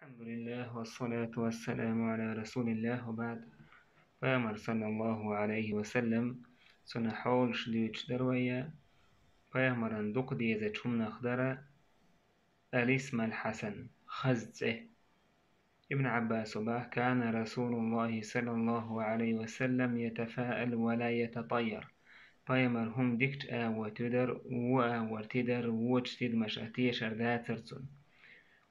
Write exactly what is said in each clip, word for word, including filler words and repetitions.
الحمد لله والصلاة والسلام على رسول الله وبعد. Пайхамар, саллаллаху алейхи ва саллам, цуьнан хьолаш дуьйцуш дара вай, пайхамаран дукха дезачу хӀуманах дара الاسم الحسن, хаза цӀе. Ибн Ӏаббаса боху: كان رسول الله صلى الله عليه وسلم يتفاءل ولا يتطير. Пайхамар хӀума дикачу агӀор тидара, вон агӀор тидара, вочу тидамаша тешар дацара цунна.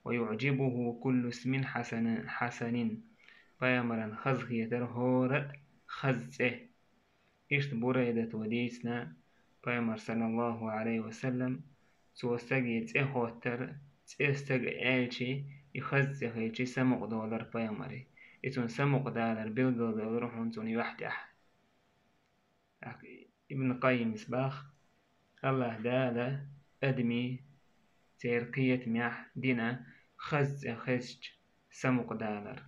ويعجبه كل اسم حسن، حسن. Пайхамаран хазахетара хӀора а хаза цӀе. Иштта Бурайдата дийцина, пайхамар, саллаллаху алейхи ва саллам, цо стаге цӀе хоттар, цӀе стага аьлчи, и хаза цӀе хилчи, самукъадолар пайхамаре. И цунна самукъадалар билгалдолура хьуна цунна юьхь тӀехь. ТӀаккха Ибн Къаййимас боху: АллахӀ Дала адамийн, церан кхетамехь дина хаза цӀе хезча самукъадалар,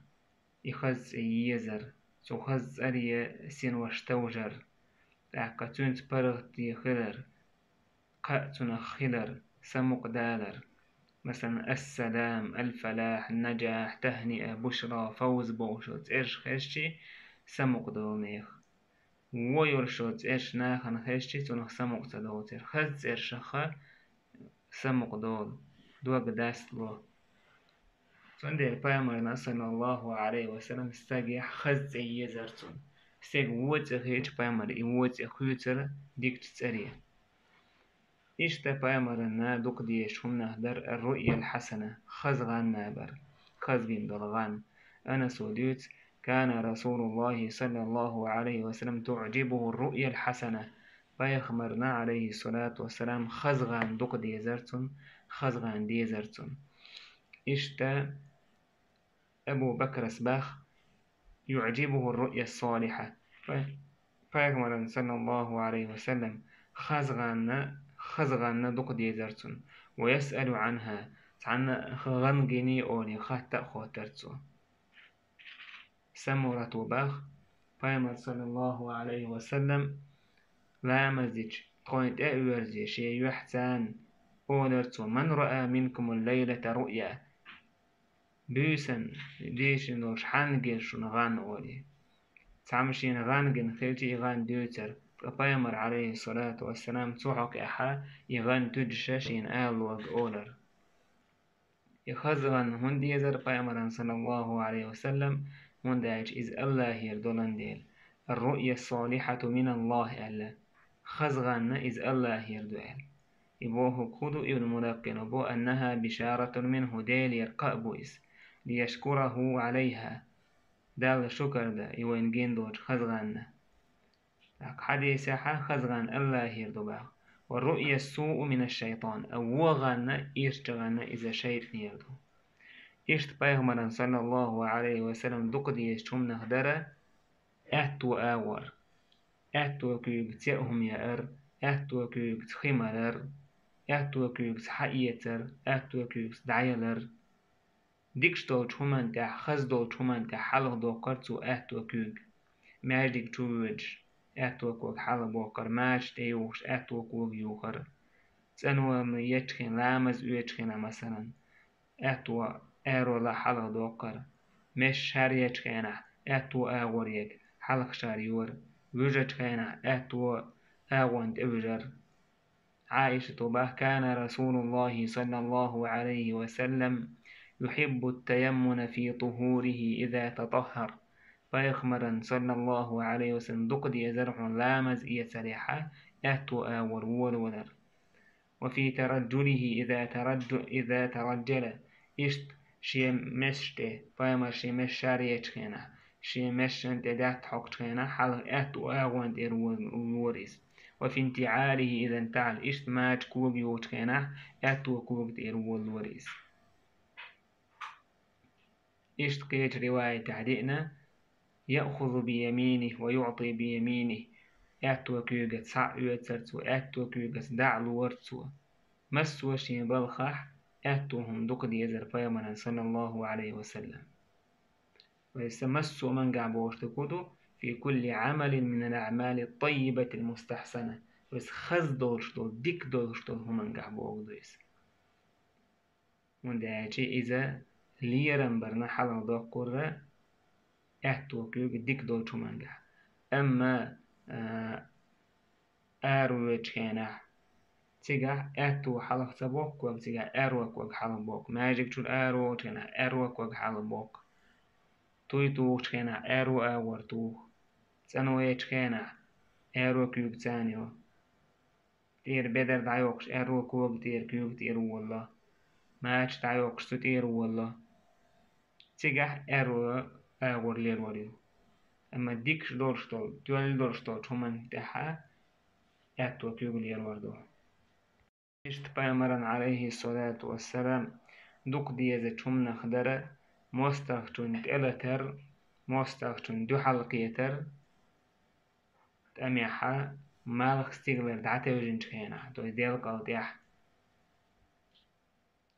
и хаза цӀе езар, цу хаза цӀаре синош товжар, тӀаккха цуьнца паргӀатде хилар, кхаъ цунах хилар, самукъадалар. Масалан, ас-салам, аль-фалахь, наджахь, тахниа, бушра, фавз бохуш цӀераш хезчи, самукъадолу нехан. Вон йолуш йолу цӀераш нахана хезчи, цунах самукъа ца долу церан. Хаза цӀерашха самукъа долу, дог дастало. Цундела пайхамарна, саллаллаху алейхи ва саллам, стагехь хаза цӀе езар цунна. Стеган вон цӀе хилча, пайхамар и вон цӀе хуьйцура дикачу цӀаре. Иштта пайхамарна дукха дезачу хӀуманах дара ар-руъял хьасана, хаза гӀан а бара, хаза вина долу гӀан. Анаса дуьйцу: كان رسول الله صلى الله عليه وسلم تعجبه الرؤيا الحسنة. Пайхамарна, алейхиссалату вассалам, хаза гӀан дукха дезар цунна, хаза гӀан дезар цунна. Иштта Абу Бакрас боху: يعجبه الرؤيا الصالحة. Пай-, пайхамарна, саллаллаху алейхи ва саллам, хаза гӀан, хаза гӀан дукха дезар цунна. ويسأل عنها. Цхьанна гӀан гиний олий хатта а хоттар цо. Самурата боху, пайхамар, саллаллаху алейхи ва саллам, ламаз дича, тхойна тӀе а оьрзий, шен юьхьцарна олар цо: من رأى منكم الليلة رؤيا. Буьйсанна дийшина долуш хьанна гира шуна гӀан олий. Цхьамма шена гӀан гина хилча, и гӀан дуьйцура, ткъа пайхамар, алейхиссалату вассалам, цу хьокъехь и гӀан туьдуша шена ала лорга олар. И хаза гӀан хӀунда дезара пайхамарна, саллаллаху алейхи ва саллам, хӀунда аьлча иза АллахӀера долан дела. الرؤيا الصالحة من الله аьлла. Хаза гӀан иза АллахӀера ду аьлла. И бохург хӀун ду, Ибн Мулаккъина бо: أنها بشارة منه, Делера кхаъ бу иза. ليشكره عليها. Далла шукар дан, и вайна гина долчу хаза гӀанна. ТӀаккха хьадисехь хаза гӀан АллахӀера ду боху. والرؤيا السوء من الشيطان. А вон гӀан, ирча гӀан иза шайтӀанера ду. Иштта пайхамарна, саллаллаху алейхи ва саллам, дукха дезачу хӀуманах дара аьтту агӀор. Аьтту куьйгаца яа хӀума яар, аьтту куьйгаца хи малар, аьтту куьйгаца хьаэцар, аьтту куьйгаца дӀаялар. Дикаш долчу хӀуманна тӀехь, хаза долчу хӀуманна тӀехь хьалха доккхура цо аьтту куьйга. Маьждиг чу воьдуш, аьтту куьйга хьалха боккхура, мача тӀе юхуш, аьтту куьйга юхура. ЦӀанвалла ечу хенахь, ламаз оьцучу хенахь, масалан, аьтту аьрру лахь хьалха доккхура. Месаш шар ечу хенахь, аьтту агӀор ега, хьалха шар йора. Вуьжучу хенахь, аьтту агӀонна тӀе вуьжара. Ӏаишата боху: كان رسول الله صلى الله عليه وسلم يحب التيمن في طهوره إذا تطهر. Пайхамарна, саллаллаху алейхи ва саллам, дукха дезара хьуна ламаз эцарехь аьтту агӀор волавалар. وفي ترجله إذا ترج-، إذا ترجل. Иштта шен месаш тӀе, пайхамар шен месаш шар ечу хенахь, шен месашна тӀе даьтта хьокхучу хенахь, хьалха аьтту агӀонна тӀера волавора иза. وفي انتعاله إذا انتعل. Иштта мача кога юхучу хенахь, аьтту кога тӀера волавора иза. Иштта кхечу риваятехь деана: يأخذ بيمينه ويعطي بيمينه. Аьтту куьйгаца схьа а оьцура цо, аьтту куьйгаца дӀа а лора цо. Массо а шен балхахь аьтту хӀума дукха дезара пайхамарна, саллаллаху алейхи ва саллам. Вай сан массо а мангахь бохуш ду кху ду: في كل عمل من الأعمال الطيبة المستحسنة. Вай сан хаза долуш долу, дика долуш долу хӀумангахь боху ду иза. ХӀунда аьлча иза лерам барна хьалха доккхура аьтту куьг дика долчу хӀуманехь. Амма, а, аравоьдучу хенахь цигахь аьтту хьалха ца боккху ког, цигахь аьрру ког хьалха боккху. Маьждигчуьра араволучу хенахь аьрру ког хьалха боккху. Туй тухучу хенахь аьрру агӀор туху. ЦӀанвечу хенахь аьрру куьг царна йо. ТӀера бедар дӀайоккхуш, аьрру кога тӀера, куьйга тӀера волало. Мача дӀайоккхуш, цу тӀера волало. Цигахь аьрру агӀор лелор ю. Амма дикаш долуш долу, тоьлла долуш долчу хӀуманна тӀаьхьа аьтту куьг лелор ду. Иштта пайхамаран, Ӏалайхиссалату вассалам, дукха дезачу хӀуманах дара мостагӀчунна тӀелатар, мостагӀчунна дуьхьал кхетар, тӀамехьа малх стигалара дӀатевжинчу хенахь, то есть делкъал тӀехь.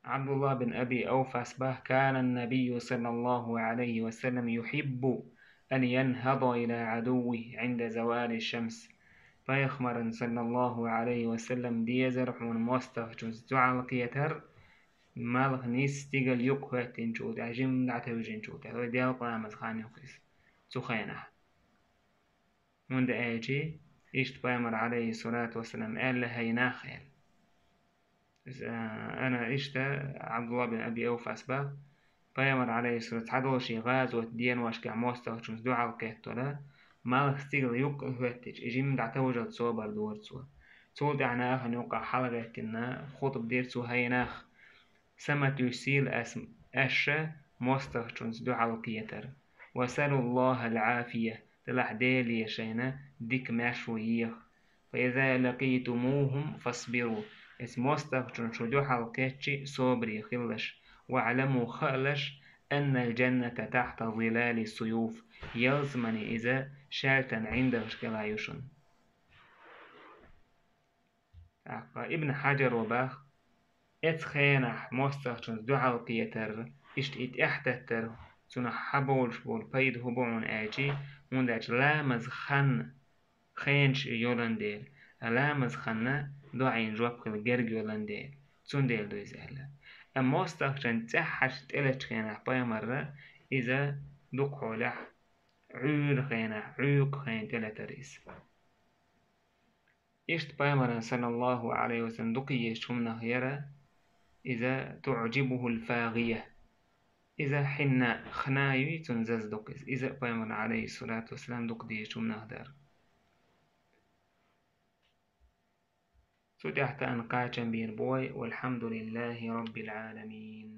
Ӏабдулла бин Аби Авфас бах: «كان النبي صلى الله عليه وسلم يحب أن ينهض إلى عدوه عند زوال الشمس». Пайхамаран, саллаллаху Ӏалайхи ва саллам, дезар хьуна мостагӀчунца дуьхьал кхетар, малх нийсса стигала юккъехӀоьттинчул тӀаьхьа, жимма дӀатевжинчул тӀаьхьа, вай делкъа ламаза хан юккъехь, цу хенахь. ХӀунда аьлча иштта пайхамар, Ӏалайхиссалату вассалам, аьлла: «ХӀай нах», — аьлла. Иза, ана иштта Ӏабдулла бин Аби Авфас бах: пайхамар, Ӏалайхиссалату, цхьадолу шен гӀазот деношкахь мостагӀчунца дуьхьал кхеттора, малх стигала юккъехӀоьттича, и жимма дӀатовжалц собар дора цо. Цул тӀаьхьа нахана юккъехь хьалагӀеттина хутба дира цо: «ХӀай нах, са ма туьйсийла ас, аша мостагӀчунца дуьхьал кхетар. وسلوا الله العافية, делахь Деле шайна дика маьршо еха. فإذا لقيتموهم فاصبروا, эцу мостагӀчунна шу дуьхьал кхетча, собаре хилалаш. واعلموا, хаалаш, أن الجنة تحت ظلال السيوف, ялсамани иза шаьлтан гӀиндагӀаш кӀела ю шуна». ТӀаккха Ибн Хьаджаро бах: «Эцу хенахь мостагӀчунца дуьхьал кхетар, иштта и тӀаьхьататтар, цунах хьаболуш болу пайда хӀун бу хьуна аьлча, хӀунда аьлча ламаза хан хенаш йолан дела, а ламаза ханна дуьхьал жоп хила герга йолан дела, цундела ду иза», — аьлла. Амма мостагӀчунна цӀеххьаш тӀелатачу хенахь пайхамарра иза дукхахьолехь Ӏуьйра хенахь, Ӏуьйкъа хенахь тӀелатара иза. Иштта пайхамаран, саллаллаху Ӏалайхи ва саллам, дукха езачу хӀуманах яра иза: «تعجبه الفاغية». Иза хьинна, хна юй, цунна заза дукха иза. Иза пайхамаран, Ӏалайхиссалату вассалам, дукха дезачу хӀуманах дара. Цу тӀехь тахан кхачам бийр бу вай. والحمد لله رب العالمين.